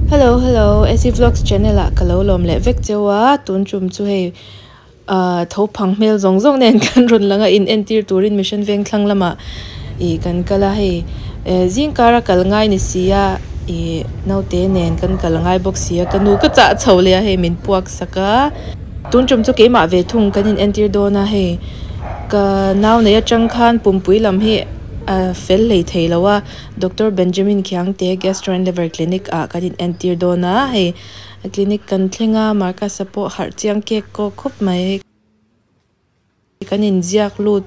Hello hello Essie Vlogs channel ah ka lo lawm leh vek cheu a tun tum chu hei ah tho phang hmel zawng zawng nen kan rawn lang a in entir turin mission veng thlang lamah ih kan kal a hei eh zing kara kal ngai ni si a ih naute nen kan kal ngai bawk si a ka nu ka chah chho leh a hei min puak sak a tun tum chu keimah ve thung kan in entir dawn a hei ka nau nei atang khan pumpui lam hi a fel hlei thei lo a. Doctor Benjamin Khiangte Gastro and Liver Clinic ah kan in entir dawn a, hei clinic kan thleng a Marcus-a pawh harh chiang kek kawk khawp mai. Kan in ziak lut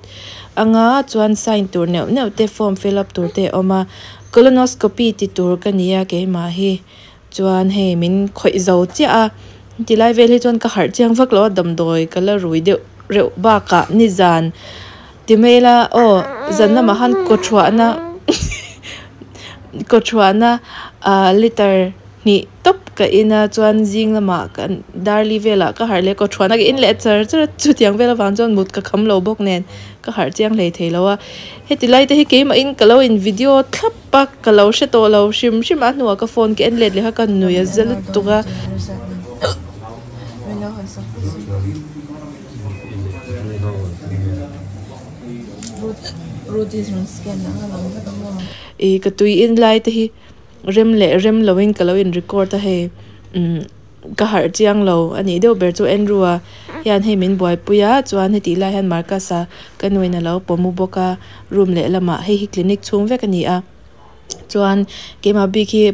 anga chuan sign tur neuh neuh te form fill up tur te a awm a, colonoscopy ti tur ka ni a keimah hi chuan hei min khawih zo chiah a, tilai vel hi chuan ka harh chiang vak lo a damdawi ka la rui deuh reuh bakah nizan. Ti mai ila aw zan lamah khan kawthuahna kawthuahna ah liter hnih tawp ka in a chuan zing lamah kan darli velah ka harh leh kawthuahna ka in leh char char a chutiang vel avang chuan mut ka kham lo bawk nen ka harh chiang hlei thei lo a heti lai te hi keimah in ka lo in video thlap a ka lo hre tawh lo hrim hrim a hnuah ka phone ka en let leh kha ka nui a za lutuk a. Ih ka tui in lai te hi rem leh rem lo in ka lo in record a hei umm ka harh chiang lo a nih deuh ber chu Andrew a hian hei min buaipui a chuan hetih lai hian Marcus a ka nu in a lo pawm u bawk a room lehlamah hei hi clinic chhung vek a ni a chuan keimah bik hi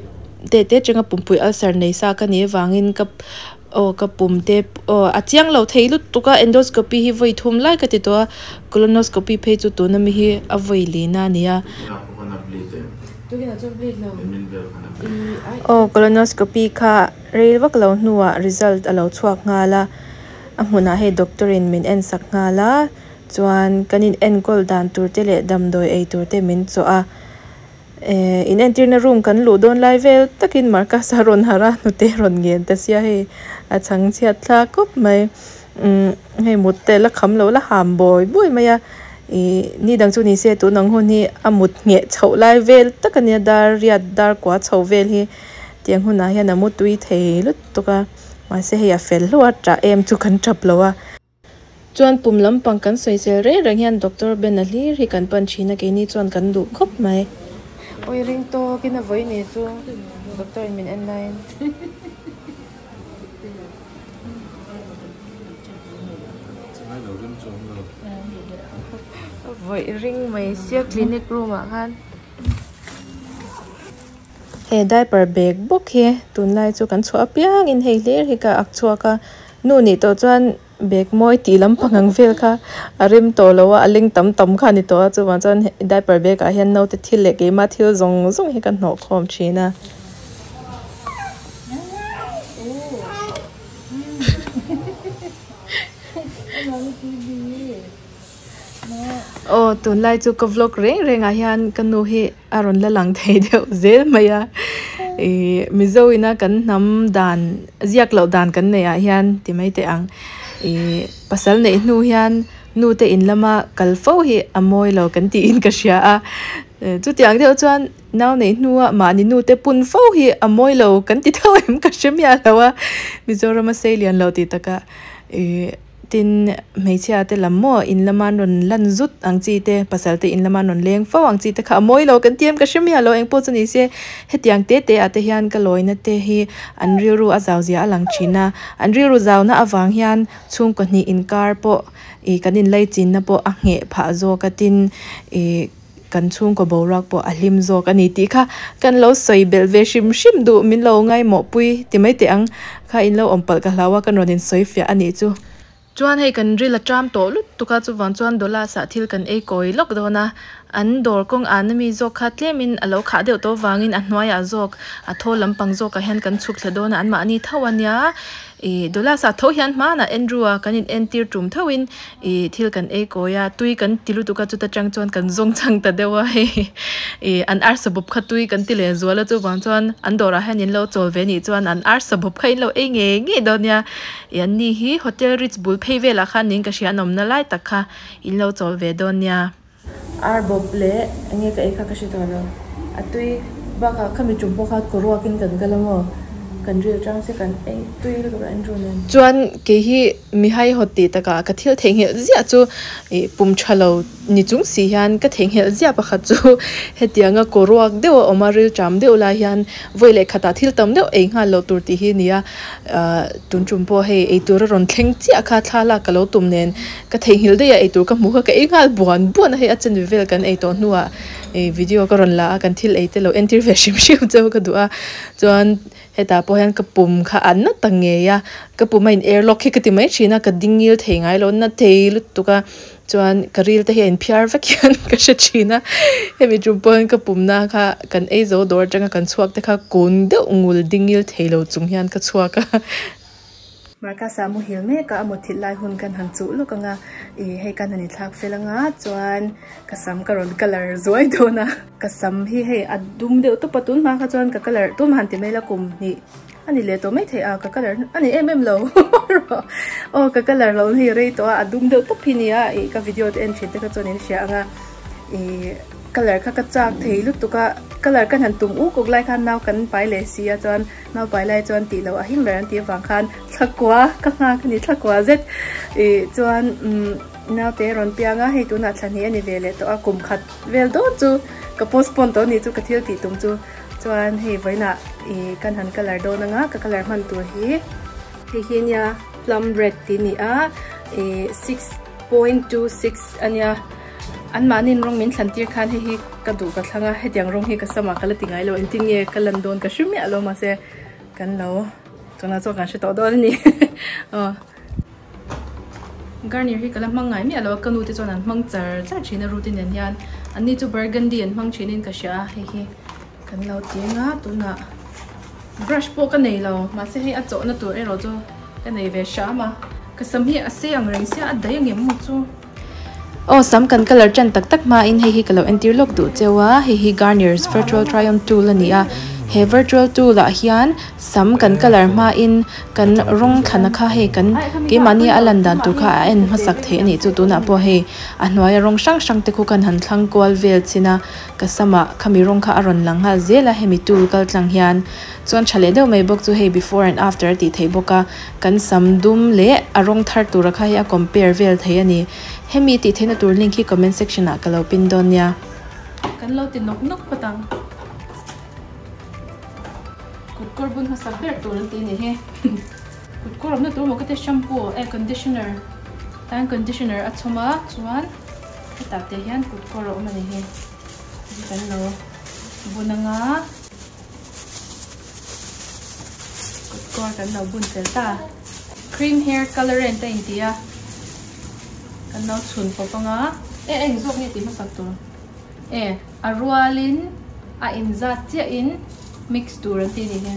teh te atanga pumpui ulcer nei sa ka nih avangin ka aw ka pum te aw a chiang lo thei lutuk a endoscopy hi vawi thum lai ka ti tawh a colonoscopy phei chu tuna mi hi a vawi lin a ni a. Aw colonoscopy kha rei vak lo hnuah result a lo chhuak nghal a a hmunah hei doctor in min en sak nghal a chuan kan in enkawl dan tur te leh damdawi ei tur te min chawh a. Ehh in entirna room kan luh dawn lai vel takin Marcus a rawn harh a hnute rawn ngen ta sia hei a chhang chhiat thlak khawp mai umm hei mut te la kham lo la ham bawi bawi mai a ih ni dang chu ni se tun ang hun hi a mut ngheh chhoh lai vel tak a nia dar riat dar kua chho vel hi tiang hunah hian a mu tui thei lutuk a mahse hei a fel hlauh a tah em chu kan tap lo a. Chuan pum lampang kan sawi sel reng reng hian Doctor Ben-a hlir hi kan pan thin a, keini chuan kan duh khawp mai. Awi ring tawkin a vawi ni chu Doctor in min en laiin. Vawi ring mai sia clinic room ah khan. He diaper bag bawk hi tunlai chu kan chhuah apiangin hei hlir hi ka ak chhuak a, nu nih tawh chuan bag mawi tih lampang ang vel kha a rem tawh lo a, a leng tam tam kha a ni tawh a chuvang chuan diaper bag ah hian naute thil leh keimah thil zawng zawng hi ka hnawh khawm thin a. Aw tunlai chu ka vlog reng reng ah hian ka nu hi a rawn la lang thei deuh zel mai a ih mizo ina kan hnam dan ziak loh dan kan neih ah hian ti mai teh ang ih pasal neih hnu hian nu te in lama kal fo hi a mawi lo kan tiin ka hria a chutiang deuh chuan nau neih hnua mahni nu te pun fo hi a mawi lo kan ti deuh em ka hre miah lo a Mizoram a sei lian lo tih takah ih. Tin, hmeichhia te lam maw in lama an rawn lan zut ang chi te, pasal te in lama an rawn leng fo ang chi te kha a mawi lo kan ti em ka hre miah lo engpawh chu ni se hetiang te te ah te hian ka lawina te hi an rilru a zau zia a lang thin a, an rilru zauna avang hian chhungkaw hnih inkar pawh ih kan inlaichinna pawh a ngheh phah zawk a tin ih kan chhungkaw boruak pawh a hlim zawk a ni tih kha kan lo sawi belh ve hrim hrim duh min lo ngaimawh pui ti mai teh ang kha in lo awm palh ka hlau a ka rawn in sawi fiah a nih chu. Chuan hei kan ril a ṭam tawh lutuk a chuvang chuan Dolas ah thil kan ei kawi lawk dawn a an dawr kawng an ami zawk kha tlem in a lo khah deuh tawh vangin a hnuaiah zawk a thaw lampang zawk ah hian kan chhuk thla dawn a anmahni tho a nia Ih Dolas-ah tho hian hmanah Andrew-a kan in entir tum thoin ih thil kan ei kawi a, tui kan ti lutuk a chuta tang chuan kan zawng chang ta deuh a hei ih an arsa bawp kha tui kan ti leh zual a chuvang chuan an dawrah hian in lo chawl ve nih chuan an arsa bawp kha in lo ei ngei ngei dawn nia ih an ni hi Hotel Ritz bul phei velah khan niin ka hria an awmna lai tak kha in lo chawl ve dawn nia. Ar bawp leh eng nge ka ei kha ka hre tawh lo. A tui bakah khami tum pawh kha kaw ruakin kan kal a maw? Kan ril tang se kan ei tui lutuk a Andrew nen. Chuan kei hi mihai hawt tih takah ka thil theihnghilh ziah chu ih pum tha lo ni chung si hian ka theihnghilh ziah pakhat chu hetianga kaw ruak deuh a awm a ril ṭam deuh lai hian vawi leh khatah thil tam deuh ei nghal loh tur tih hi a ni a ahh tun tum pawh hei eitur a rawn thleng chiah kha thla lak ka lo tum nen ka theihnghilh daih a eitur ka hmuh kha ka ei nghal buan buan a hei a chanve vel kan ei tawh hnuah ih video ka rawn la a kan thil ei te lo entir ve hrim hrim cheu ka duh a chuan hetah pawh hian ka pum kha a na ta ngei a ka pum a in airlock hi ka ti mai thin a ka ding ngil thei ngai lo na thei lutuk a chuan ka ril te hi a in phiar vek hian ka hre thin a hemi tum pawh hian ka pum na kha kan ei zo dawr atanga kan chhuak te kha kun deuh ngul ding ngil thei lo chung hian ka chhuak a. Marcus-a muhil mek a a mutthilh lai hun kan han chuh lawk ang a ih hei kan han inthlak fel ang a chuan ka sam ka rawn colour zuai dawn a ka sam hi hei a dum deuh tawp a tun hma kha chuan ka colour tum han ti mai la kum hnih a ni leh tawh maithei a ka colour a ni em em lo aw ka colour lo na hi rei tawh a a dum deuh tawp hi a ni a ih ka video te en thin te kha chuan in hria ang a ih colour kha ka chak thei lutuk a colour kan han tum uk uk lai khan nau kan pai leh si a chuan. Naupai lai chuan tih loh a him ber an tih avang khan thlakua ka nghak a ni thlakua zet ih chuan umm naute a rawn piang a hei tunah thla hnih a ni ve leh tawh a kum khat vel dawn chu ka postpone tawh a ni chu ka thil tih tum chu chuan hei vawiinah ih kan han colour dawn ang a ka colour hman tur hi hei hi ania plum red tih a ni a ih 6.26 a nia. An mahniin rawng min thlan tir khan hei hi ka duh ka thlang a, hetiang rawng hi ka samah ka la ti ngai lo, engtin nge ka lan dawn ka hre miah lo mahse kan lo tunah chuan kan hre tawh dawn a ni aw. Garnier hi ka la hmang ngai miah lo a, ka nu te chuan an hmang char char thin a Ruti nen hian an ni chu burgundy an hmang thin in ka hria a, hei hi kan lo ti ang a tunah brush pawh ka nei lo mahse hei a chawhna tur erawh chu ka nei ve hram a, ka sam hi a sei ang reng sia a daih ang em maw chu. Aw sam kan colour tan tak tak hmain hei hi ka lo entir lawk duh cheu a, hei hi Garnier's virtual try on tool a ni a, he virtual tool ah hian sam kan colour hmain kan rawng thlana kha hei kan keimahni a lan dan tur kha a en hmasak theih a nih chu tunah pawh hei a hnuaia rawng hrang hrang te khu khan han thlang kual vel chin a ka samah khami rawng kha a rawn lang nghal zel a hemi tool kal tlang hian chuan tha leh deuh mai bawk chu hei before and after a tih theih bawk a. Kan sam dum leh a rawng thar tura kha hi a compare vel thei a ni. Hemi tih theihna tur link hi comment section ah ka lo pin dawn nia. Kan lo ti nawk nawk phawt ang. Kut kawr bun hmasa ber tur an ti a ni hi. Kut kawr awmna tur maw ka ti shampoo eh conditioner tan conditioner a chhawm a chuan hetah te hian kut kawr a awm a ni hi. Kan lo bun anga. Kutkawl kan lo bun fel ta. Cream hair colorant a inti a, kan lo chhun pawp anga. E eng zawk nge tih hmasak tur? E a rualin a inzat chiahin mix tur an ti a nih hi.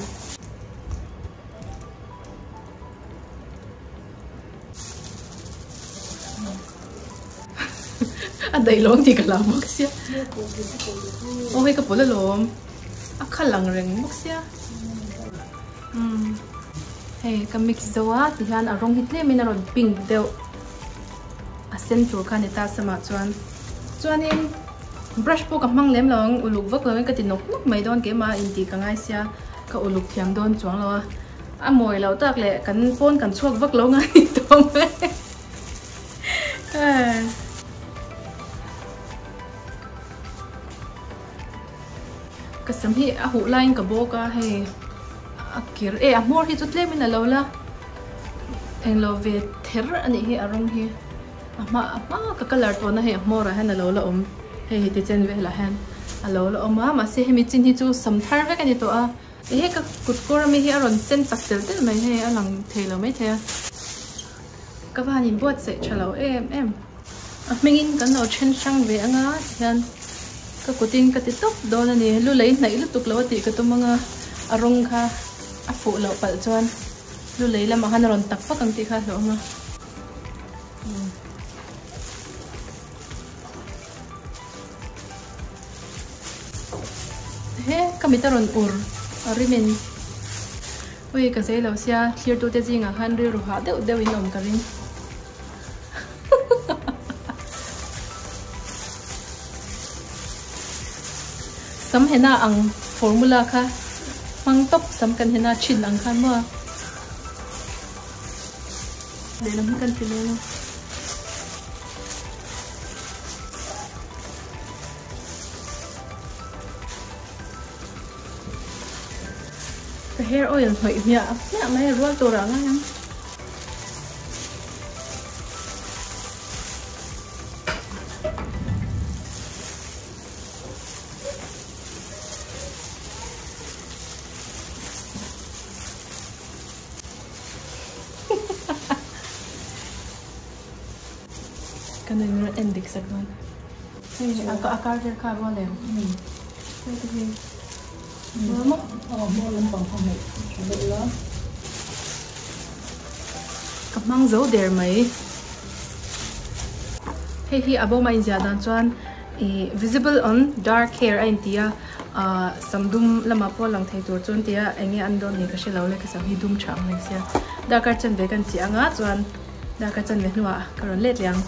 A daih lawm tih ka hlau bawk sia. Aw hei ka pawlh alawm. A kha lang reng bawk sia. Umm hei ka mix zo a ti hian a rawng hi tlem in a rawn pink deuh a sen tur kha a ni ta samah chuan chuanin brush pawh ka hmang lem lo ang uluk vak lo in ka ti nawk nawk mai dawn keimah a intih ka ngai sia ka uluk thiam dawn chuang lo a a mawi loh tak leh kan pawn kan chhuak vak lo ngai ni tawh mai Ka sam hi a huh laiin ka bawk a hei a kir e a hmawr hi chu tlem in a lo la englo ve ther a nih hi a rawng hi a hma a hma ka colour tawh na hei a hmawr ah hian a lo la awm hei hi ti chen velah hian a lo la awm a mahse hemi chin hi chu sam thar vek a ni tawh a he ka kut kawr ami hi a rawn sen chak tel tel mai hei a lang thei lo maithei a ka va han inbuatsaih tha lo em em. A hmingin kan lo then hrang ve anga tihian ka kutin ka ti tawp dawn a ni. Lu lei hnaih lutuk lo a tih ka tum anga a rawng kha a fuh loh palh chuan lu lei lamah khan a rawn tak vak ang tih kha a hlauh awm a. He ka mit a rawn ur a rimin ui ka zei lo sia thlirtute zingah khan rilru hah deuh deuhin awm ka ring. Sam hena ang formula kha Hmang tawp sam kan hena thin ang khan maw. Lehlam hi kan ti leh ang. Ka hair oil hnawih hmiah hmiah mai a rual tur ah ngai ang. Ka nuih min rawn en dik sak dawn. Hei a a kar vel kha a rual em? Hei te hi rual maw? Aw hmel lampang kha hmuh tha deuh la. Ka hmang zo der mai. Hei hi a bawm a inziah dan chuan ih visible on dark hair a inti a ah sam dum lamah pawh a lang thei tur chu an ti a eng nge an dawn ni ka hre lo le ka sam hi dum tha ang mai sia darkar chanve kan chi anga chuan darkar chanve hnuah ka rawn let leh ang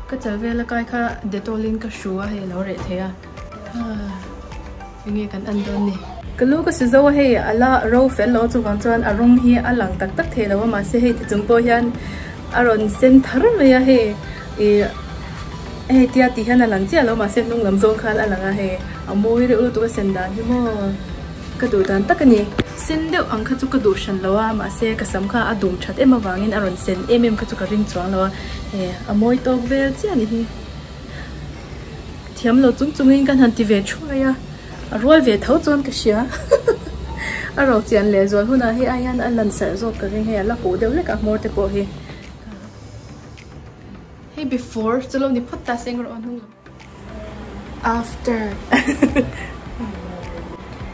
ka chal vel a kai kha dettol in ka hru a hei a lo reh thei a ah eng nge kan en dawn ni. Ka lu ka si zo a hei a la ro fel lo chuvang chuan a rawng hi a lang tak tak thei lo a mahse hei ti chung pawh hian a rawn sen thar mai a hei ih hei tia tih hian a lang chiah lo mahse hnung lam zawng khan a lang a hei a mawi reuh lutuk a sen dan hi maw ka duh dan tak a ni. Sen deuh ang kha chu ka duh hran lo a mahse ka sam kha a dum that em avangin a rawn sen em em kha chu ka ring chuang lo a hei a mawi tawk vel chiah a ni hi. Thiam lo chung chungin kan han ti ve thuai a, a rual ve tho chuan ka hria. A ro chian leh zual hunah hei ai hian a lan sarh zawk ka ring hei a la huh deuh hlek a hmawr te pawh hi. Hei before chu lo ni phawt ta seng rawh a hnung lam. After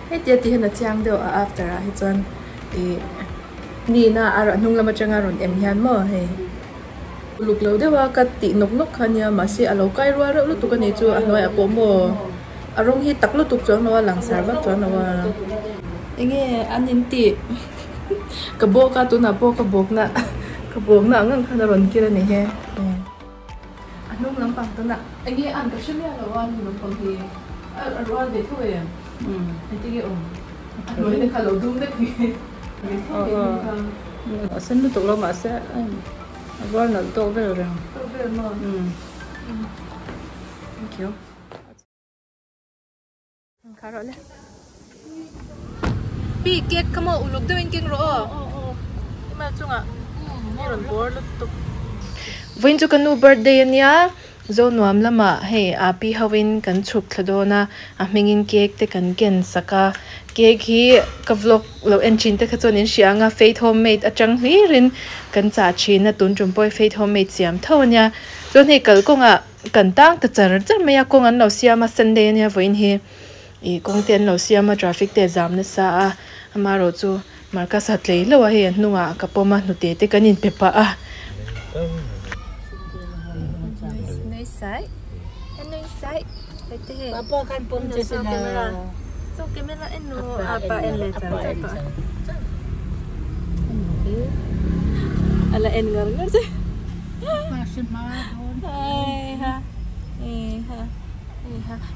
Hei tia tih hian a chiang deuh a after ah hi chuan ih nihna a hnung lam atanga rawn em hian maw hei. Uluk lo deuh a ka tih nawk nawk kha nia mahse a lo kai rual reuh lutuk a nih chu a hnuaiah pawh maw a rawng hi tak lutuk chuang lo a langsar vak chuang lo a. Enge an in tih ka bawk a tunah pawh ka bawk na ka bawk na ang ang khan a rawn kil a ni he. A hnung lampang tunah enge an ka hre miah lo a hnung lampang hi a rual ve tho em engtin nge awm a hnuai te kha lo dum vek hi ve tho ve hnung kha. A sen lutuk lo mahse a rual nalh tawk vel reng. Tawk vel maw? Thank you. Kha rawh le. Pi cake kha maw uluk deuhin keng rawh aw. Email chungah mi rawn bawr lutuk. Vawiin chu ka nu birthday ania Zonuam lamah hei a pi hoin kan chhuk thla dawn a a hmingin cake te kan ken sak a cake hi ka vlog lo en thin te kha chuan in hria ang a Faith Homemade atang hlirin kan chah thin a tun tum pawh hi Faith Homemade siam tho ania chuan hei kalkawngah Kan tang ta char char mai a kawng an lo siam a Sunday ania vawiin hi ih kawng te an lo siam a traffic te a zam nasa a amaherawh chu Marcus a tlei hlauh a hei a hnungah ka pawm a hnute te kan inpe pah a.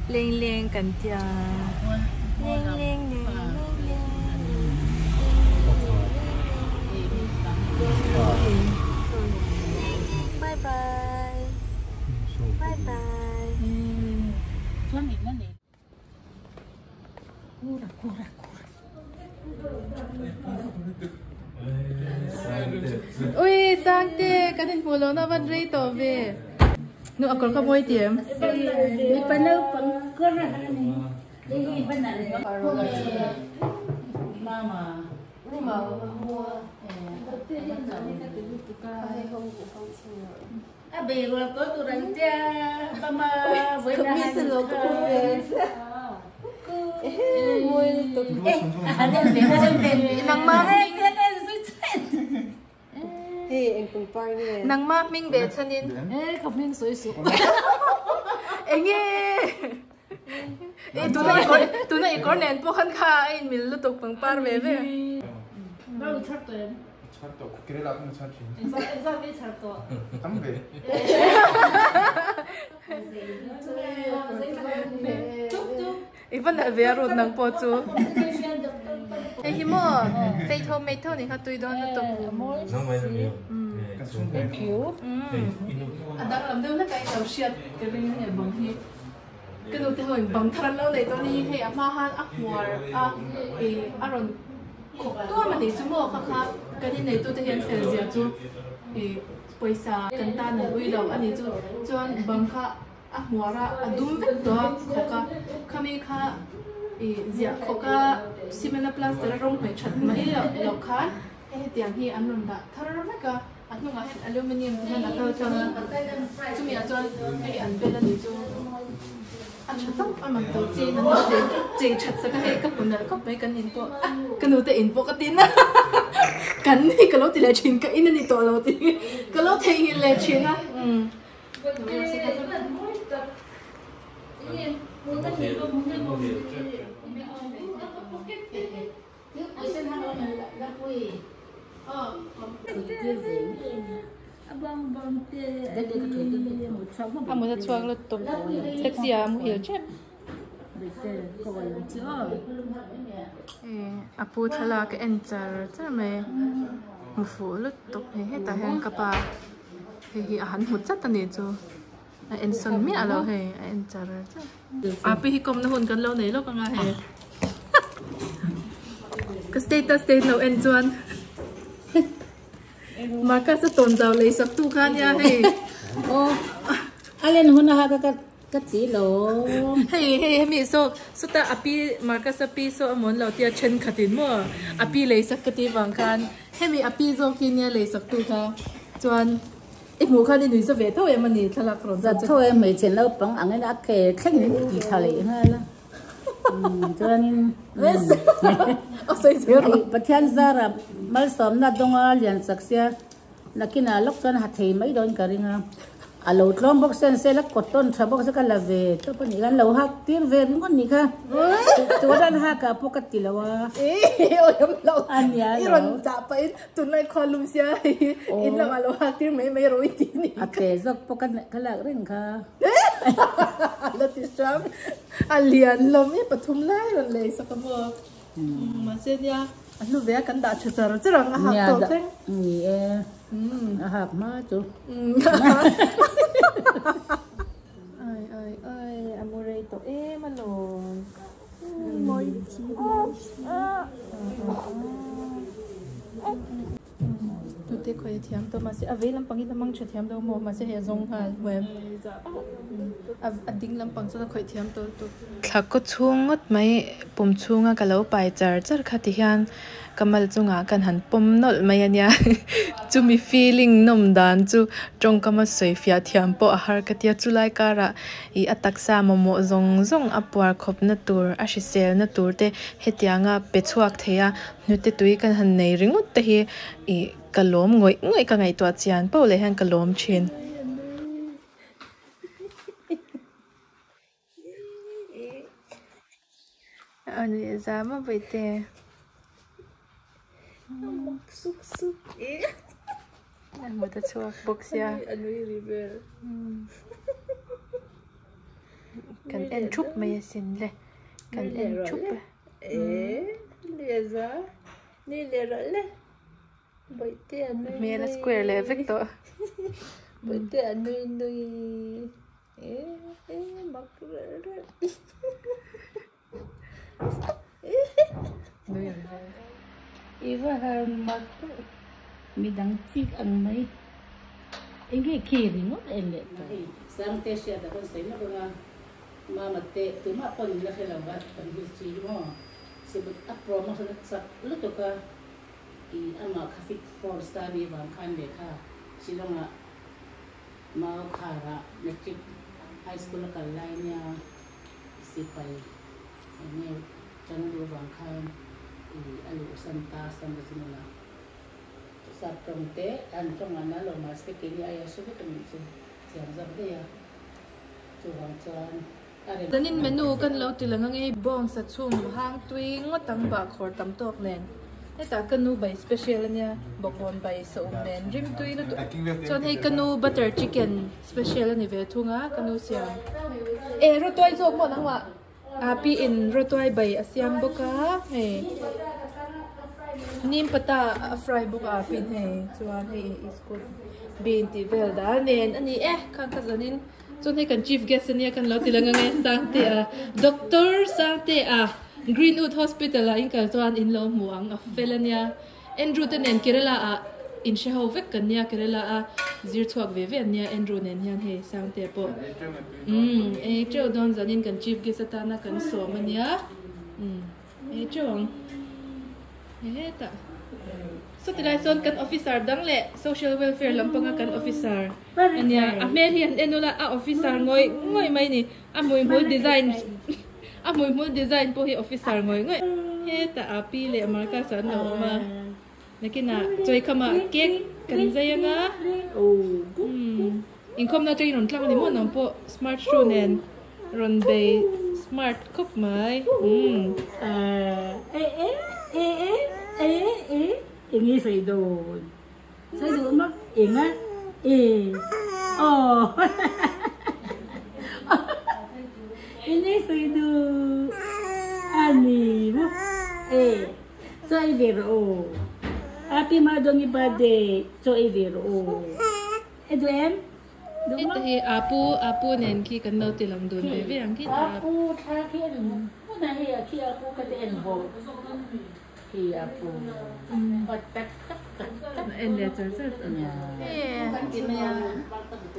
Leng leng kan tia leng leng leng leng leng bye bye bye bye. Ui Sangte kan inhmuh lohna a van rei tawh ve. Nu a kawr kha mawi ti em? A bei rual ko tur an tia bama vawiin a han kha. Nangma hming ve chhanin. Enge tuna i kawr nen pawh khan kha a inmil lutuk pangpar ve ve. Chhar tawh Kerala ah khan chhar thin. Engzat nge chhar tawh? Tam ve. I va nalh ve a rut nang pawh chu. Hei hi maw fei tho mai tho ni kha tui dawn lutuk. A danglam deuh hlek a i lo hriat ka ring nge bang hi. Ka nu te ho in bang thar an lo nei tawh a ni hei a hma khan a hmuar a ih a rawn khawk tuam a nih chu maw kha kha kan inneitu te hian fel zia chu ih pawisa kan tan an ui lo a nih chu chuan bang kha a hmuar a a dum vek tawh a khawk a khami kha ih ziah khawk a cement a plaster a rawng hmeh that mai loh khan hei hetiang hi an rawn dah thar vek a. A hnungah hian aluminium te hian a kal tlang a, chumi ah chuan hei an bel a nih chu a tha tawp a man to chiin an lo chei chei that sak a hei ka hmu nalh khawp mai kan in pawh a ka nu te in pawh ka tin a kan hi ka lo ti leh thin ka in a ni tawh lo tih hi ka lo theihnghilh leh thin a umm. A mut a chhuak lutuk taxi ah a muhil tep a pu thlalak a en char char mai hmu fuh lutuk hei hetah hian ka pa hei hi a han hmu chat a nih chu a en sawn miah lo hei a en char char. Api hi kawmna hun kan lo nei lawk anga hei ka status te in lo en chuan Marcus a tawn zau lei sak tu kha nia hei aw a len hun a ha ka ka ti lo hei hei hemi saw sawta api Marcus a pi saw a mawn lo tia thenkhat in maw api lei sak ka ti vang khan hemi api zawk hi nia lei sak tu kha chuan I hmuh khan i nui za ve tho em a ni thlalak rawn Za tho em hmeichhe naupang angin a ke thleng in ti thla leh nghal a chuanin a sawi zel rawh. Pathian zara malsawmna dawnga lian chak sia nakinah lawk chuan ha thei mai dawn ka ring a. A lo tlawm bawk sen se la cotton tha bawk se ka la ve tawp a nih kha an lo hak tir ve ringawt nih kha tuna an hak ah pawh ka ti lo a Awm lo i rawn dah pah in tunlai khua lum sia in lamah lo hak tir mai mai rawh i ti nih kha. A te zawk pawh ka lak reng kha. A la ti hram a lian hlawm i pathum lai rawn lei sak a maw mahse nia a hlu ve a kan dah tha char char ang a hak tawh thleng. Ni e. A hak hma chu. Ai ai ai a mu rei tawh em alawm. Tute khawi a thiam tawh mahse a vei lampang hi la mang tha thiam lo maw mahse hei a zawng nghal hmuh em a ding lampang chuan a khawih thiam tawh lutuk. Thla kaw chhung ngawt mai pum chhunga ka lo pai char char kha ti hian Ka mal chungah kan han pawm nawlh mai a nia. Chumi feeling nawm dan chu tawngkama sawi fiah thiam pawh a har ka tia. Chulai karah ih a taksa mamawh zawng zawng a puar khawpna tur, a hriselna tur te hetianga pe chhuak thei a, hnute tui kan han nei ringawt te hi ih ka lawm ngawih ngawih ka ngaihtuah chian poh leh hian ka lawm thin. Ani zama baite. Mak suk suk e. An mut a chhuak bawk sia. Anui ri vel. Kan en thup mai asin le. Kan en thup e. E le za. Ni le rawh le. Baite a nui nui. Hmel a square leh vek tawh. Baite a nui nui. I va han mak deuh midang chik ang mai enge khi ringawt en leh tawh. Sangte hriat a kan sawi lawk anga mama te tumah pawh in la hre lo va kan history hi maw sibut a promotion a chak lutuk a i amah kha fit force a nih vang khan lehkha Shillong ah Mau kharah Matric High School a kal lai nia sipai eng nge chang lu vang khan i a luh san ta san a zin a sap tawng te an tawng an a lo mahse keini aia hre vek a nih chu thiam zawk daih a chuvang chuan a rem Zanin menu kan lo ti lang ange bawng sa chhum hang tui ngawt ang bahkhawr tam tawk nen. Hetah ka nu bai special ania bawkbawn bai sawm nen rim tui lutuk chuan hei ka nu butter chicken special ani ve thung a ka nu siam e rawtuai zawk maw nangmah a pi in rawtuai bai a siam bawk a hei. Nim pata a fry bawk a pin hei chuan hei iskut bean tih vel dal nen a ni e khang kha zanin chuan hei kan chief guest ania kan lo ti lang ang e Sangtea Doctor Sangtea Greenwood Hospital ah in kal chuan in lo hmu ang a fel ania Andrew te nen Kerala ah in hre ho vek kan nia Kerala a zir chhuak ve ve an nia Andrew nen hian hei Sangtea pawh umm ei teuh dawn zanin kan chief guest atana kan sawm ania umm. Ei teuh ang. Hetah. Saw tilai sawn kan officer dang leh social welfare lampanga kan officer ania. A hmel hi han en ula a officer ngawih ngawih mai ni. A hmuihmul design a hmuihmul design pawh hi officer ngawih ngawih. Hetah a pi leh Marcus an lo awm a. Nakinah chawikhamah cake kan zai anga. Umm inkhawmna atangin rawn tlang a ni maw nang pawh smart shoe nen rawn bei smart khawp mai umm. E e e e e e eng i sawi dawn sawi duh maw eng a e aw eng i sawi duh a ni maw e. Chaw ei ve rawh aw. Happy Madongi birthday chaw ei ve rawh aw. E duh em? Duh maw? Heta hi Apu Apu nen khi kan lo ti lang dun ve ve ang khi ta. Apu thla khi en hmun ah hei a khi Apu ka te en bawk. Khi Apu. Tak tak tak tak. En leh char char tawh.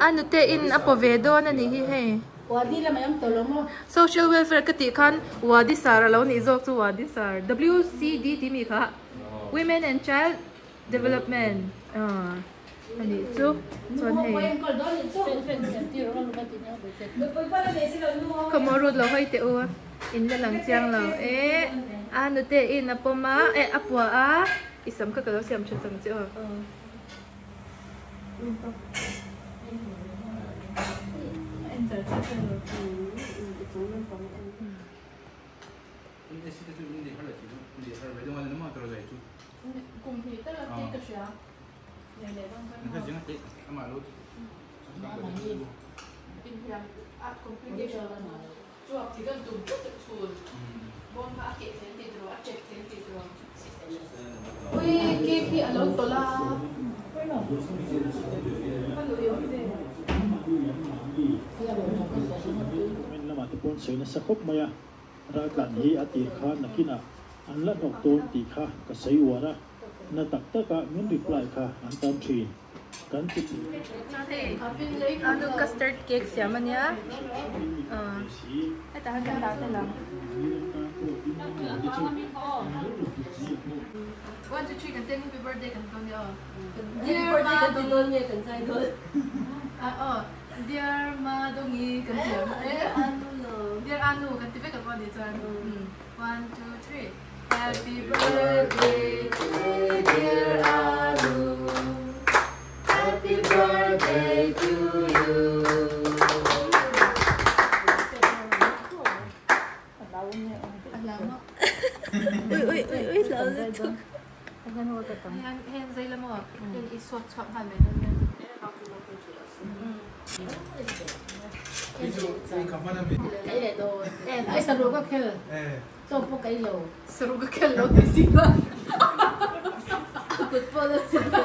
A nute in a paw ve dawn a nih hi hei. Wadi lamah em tawh lo maw? Social welfare ka tih khan Wadi sar a lo nih zawk chu Wadi sar WCD tih mi kha Women and Child Development a nih chu chuan hei Khawmaw rut lo hawi teh u in la lang chiang lo e a nute in a pawm a eh a pua a i sam kha ka lo siam tha chang che aw. Ui cake hi a lo tawlh a. Comment lamah te pawn sawi nasa khawp mai a, raltlan hi a tir kha nakinah an la hnawk dawn tih kha ka sawi uar a, na tak taka min reply kha an tam thin. Kan ti Hei anu custard cake siam a nia hetah hian kan dah tel ang. One two three kan ten happy birthday kan dawn nia aw. Dear Madongi kan zai dawn ah aw Dear Madongi kan ti ang Dear Anu kan ti vek ang aw ni chuan one two three. Happy birthday to dear Anu Happy birthday to you Ui ui ui ui hlau lutuk Hei an zai la maw hei i suak chhuak nghal mai dawn nia. Chaw pawh ka ei lo. Saruk a khel lo tih si kha. A kut pawh la si lo.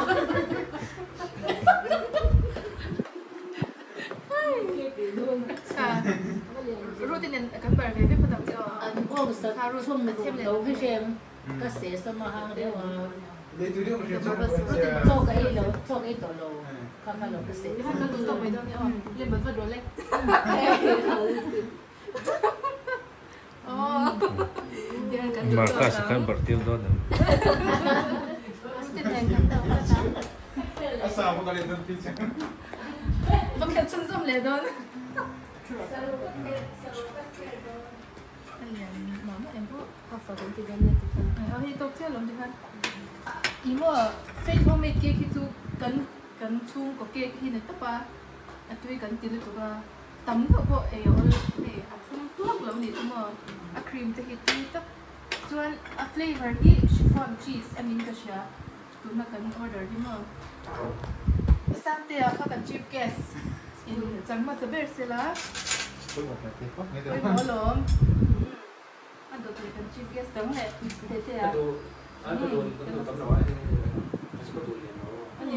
Ruth nen kan bar ve ve phawt ang che aw. An bawng sa chhum lo hi hrem ka se sama hang deuh a. Chaw ka ei lo, chaw ka ei tawh lo. Kha kha lo ka se. Kha kan duh tawk mai dawn nia aw. Lemon vat rawh le. Marcus a khan barh tir dawn em? Tam deuh pawh ei a awl hei a thlum tuak lo nih chu maw a cream te hi tui tak chuan a flavour hi chiffon cheese a niin ka hria tuna kan order hi maw Sangtea kha kan chief guest in chang hmasa ber sela pawimawh alawm a dawt leh kan chief guest dang leh Tetea. Ani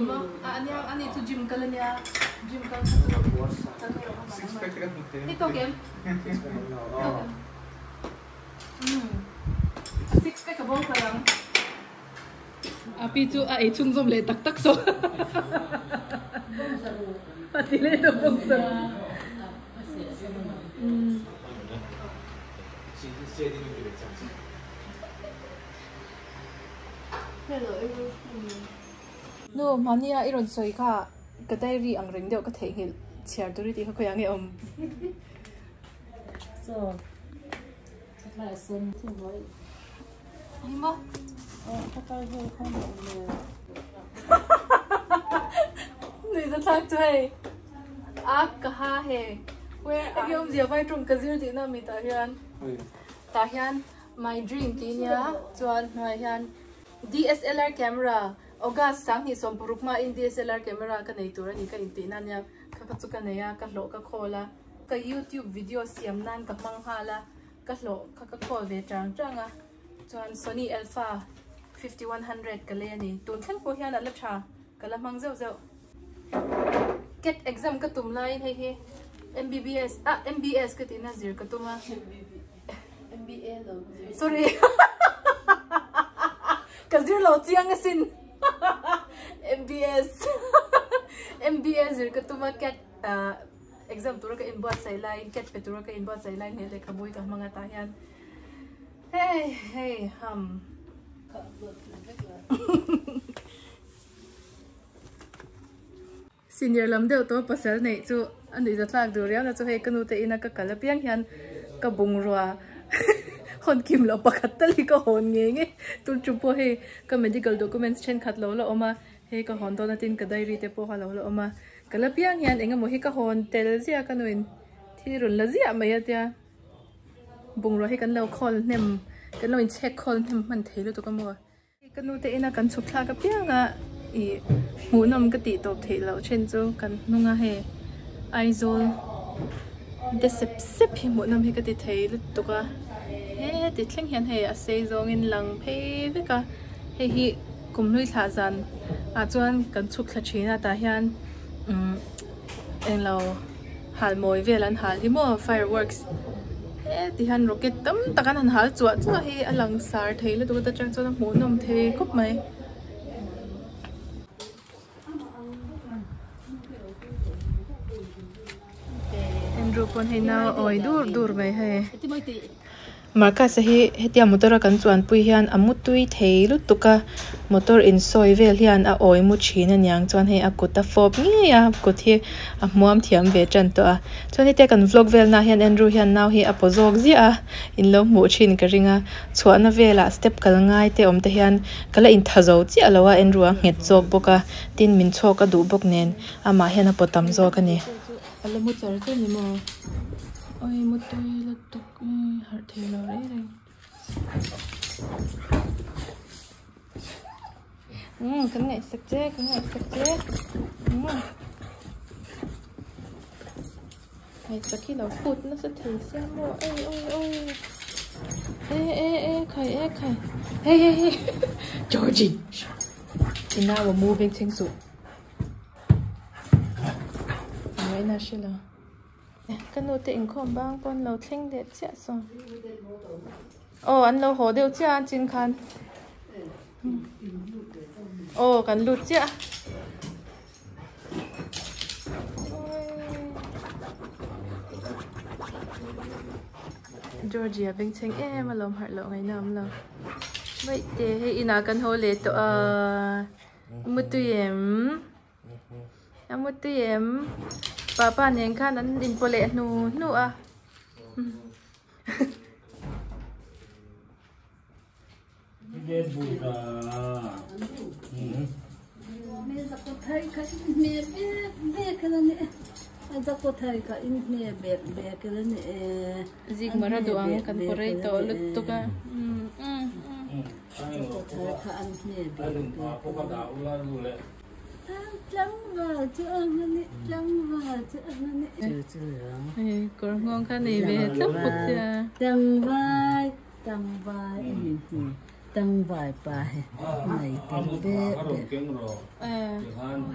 maw? A ani chu gym kal ania gym kal kha chu Hei tawk em? Tawk em? Umm a six pack a bo kal ang. Api chu a ei chhunzawm leh tak tak saw. A ti leh tawh bawk saw. Umm. Nu, mahnia i rawn sawi kha ka diary ang reng deuh ka theihnghilh chhiar tur i tih kha khawiah nge awm? Nui za thlak chu hei a ka ha he where are you awmzia vai tawng ka zir tihna a mi tah hian tah hian my dream tih nia chuan hnuaiah hian DSLR camera August 2016 hmain DSLR camera ka nei tur a ni ka intih na nia kha kha chu ka nei a ka hlawh ka khawl a ka youtube video siam nan ka hmang nghal a ka hlawh kha ka khawl ve chang chang a chuan Sony Alpha 5100 ka lei a ni tun thleng pawh hian a la tha ka la hmang zeuh zeuh cat exam ka tum laiin hei hi MBBS ah MBS ka tihna zir ka tum a MBA lo zir sorry ka zir lo chiang asin MBS MBA zir ka tum a cat ah exam tura ka inbuatsaih laiin cat pe tura ka inbuatsaih laiin he lehkhabu hi ka hmang a tah hian hei hei ham Senior lam deuh tawh pasal neih chu a nuih za thlak duh riau na chu hei ka nu te ina ka kal apiang hian ka bungrua hawn kim loh pakhat tal hi ka hawn ngei ngei tun chu pawh hei ka medical documents thenkhat lo la awm a hei ka hawn dawn atin ka diary te pawh kha lo la awm a kal apiang hian eng emaw hi ka hawn tel ziah ka nuin thil rawn la ziah mai a tia bungrua hi kan lo khawl hnem kan lo inchhek khawl hnem hman thei lutuk a maw. Ka nu te ina kan chhuk thlak apiang a ih hmuhnawm ka tih tawp theih loh then chu kan hnung a hei Aizawl te sep sep hi hmuhnawm hi ka ti thei lutuk a heti thleng hian hei a sei zawngin lang phei vek a hei hi kumhlui thlah zan ah chuan kan chhuk thla thin a tah hian umm englo halmawi vel an hal hi maw fireworks heti hian rocket tam tak an han hal chuah chuah hi a lang sar thei lutuk a atang chuan a hmuhnawm thei khawp mai. Andrew pawn hei nau a awi dur dur mai hei. Marcus-a hi hetia motor a kan chuanpui hian a mutui thei lutuk a, motor insawi vel hian a awi mu thin a niang chuan hei a kut a fawp ngei a, kut hi a hmuam thiam ve tan tawh a. Chuan hetia kan vlog vel nah hian Andrew hian nau hi a paw zawk ziah a, in lo hmuh thin ka ring a, chhuahna velah step kal ngai te awm te hian ka la intha zo chiah lo a, Andrew a nghet zawk bawk a, tin min chhawk a duh bawk nen amah hian a paw tam zawk a ni. A la mu char char ni maw? Oi mutui lutuk. Umm harh thei lo reng reng. Umm kan ngaihsak che kan ngaihsak che umm ngaihsak hi lo phut nasa thei sia maw ei oi oi e e e khai e khai hei hei hei Georgie i nau a mu beng chheng suh ngaihna hre lo. Ka nu te inkhawm bang pawh an lo thleng leh chiah saw. Aw an lo haw deuh chiah a chin khan. Aw kan lut chiah. Georgia bengchheng em alawm harh loh ngaihna awm lo. Vaihte hei inah kan haw leh tawh a. Mutui em? A mutui em? Papa nen khan an inpaw leh hnu hnu a. Zik mara duh ang kan paw rei tawh lutuk a. Kawr nghawng kha nei ve thlap bawk sia. Tang vai pa hi nei tel beh beh.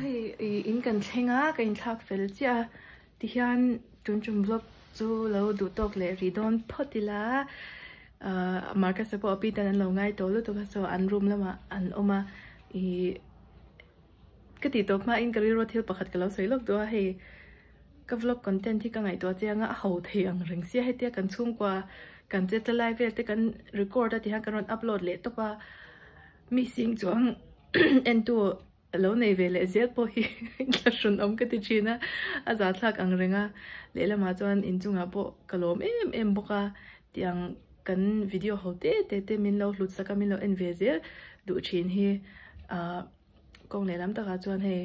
Hei in kan thleng a, ka inthlak fel chiah a, tihian tun tum vlog chu lo duh tawk leh rih dawn phawt ila, Marcus-a pawh a pi ten an lo ngai tawh lutuk a, so an room lamah an awm a, ih ka tih tawp hmain ka rilru thil pakhat ka lo sawi lawk duh a, hei Ka vlog content hi ka ngaihtuah chiang a, a ho thei ang reng sia hetia kan chhungkua kan che tla lai vel te kan record a tihian kan rawn upload leh tawp a, mi sing chuang entu lo nei ve leh zel pawh hi thlahrun awm ka ti thin a, a zahthlak ang reng a, lehlamah chuan inchungah pawh ka lawm em em bawk a, tiang kan video ho te te te min lo hlut sak a min lo en ve zel duh thin hi ah kawng lehlam takah chuan hei.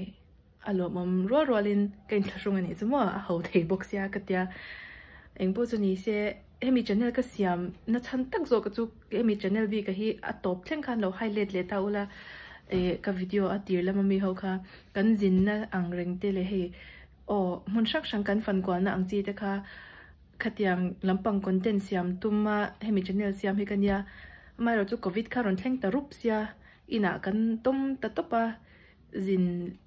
A lawmawm rual rualin ka inthlahrung a nih chu maw a ho thei bawk sia ka tia engpawh chu ni se hemi channel ka siam na chhan tak zawk chu hemi channel bik a hi a tawp thleng khan lo highlight leh ta ula eh ka video a tir lama mi ho kha kan zinna ang reng te leh hei aw hmun hrang hrang kan fan kualna ang chi te kha khatiang lampang content siam tuma hemi channel siam hi ka nia amaherawhchu covid kha rawn thleng ta rup sia inah kan tawm ta tawp a. Zin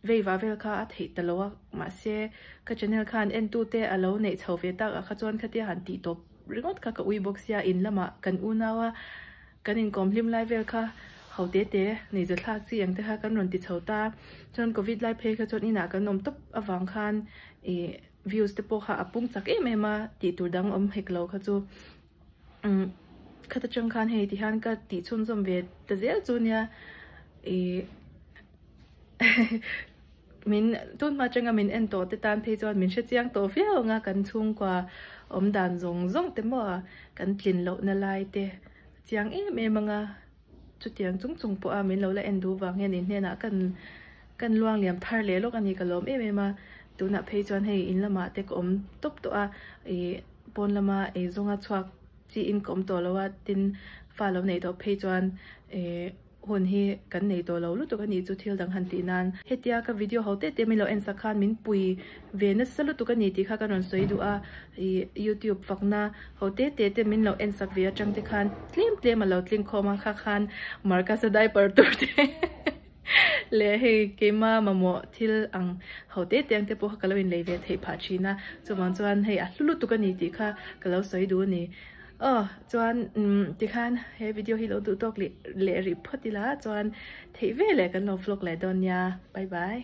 vei vah vel kha a theih ta lo a, mahse ka channel khan entute a lo neih chho ve tak ah kha chuan khatia han tih tawp ringawt kha ka ui bawk sia, in lamah kan unau a kan inkawm hlim lai vel kha ho te te nei za thlak chi ang te kha kan rawn ti chho ta, chuan covid lai phei kha chuan inah kan awm tawp avang khan ih views te pawh kha a pung chak em em a, tih tur dang awm hek lo kha chu umm khata tang khan hei tihian ka tih chhunzawm ve ta zel chu nia ih min tun hma atanga min en tawh te tan phei chuan min hre chiang tawh viau ang a kan chhungkua awm dan zawng zawng te maw kan tlin loh na lai te chiang em em ang a chutiang chung chung pawh a min lo la en duh vang hian in hnenah kan kan luang liam thar leh lawk a ni ka lawm em em a tunah phei chuan hei in lamah te ka awm tawp tawh a ih pawn lama eizawnga chhuak chi in ka awm tawh lo a tin fa lo neih tawh phei chuan eh hun hi kan nei tawh lo lutuk a nih chu thil dang han tih nan. Hetia ka video ho tete min lo en sak khan min pui ve nasa lutuk a ni tih kha ka rawn sawi duh a, ih youtube fakna ho tete te min lo en sak ve atang te khan tlem tlem a lo tling khawm a kha khan Marcus a diaper tur te leh hei keima mamawh thil ang ho tete ang te pawh kha ka lo inlei ve theih phah thin a, chuvang chuan hei a hlu lutuk a ni tih kha ka lo sawi duh a ni. Aw chuan umm tikhan he video hi lo duh tawk leh leh rih phawt ila chuan theih veleh kan lo vlog leh dawn nia bye bye.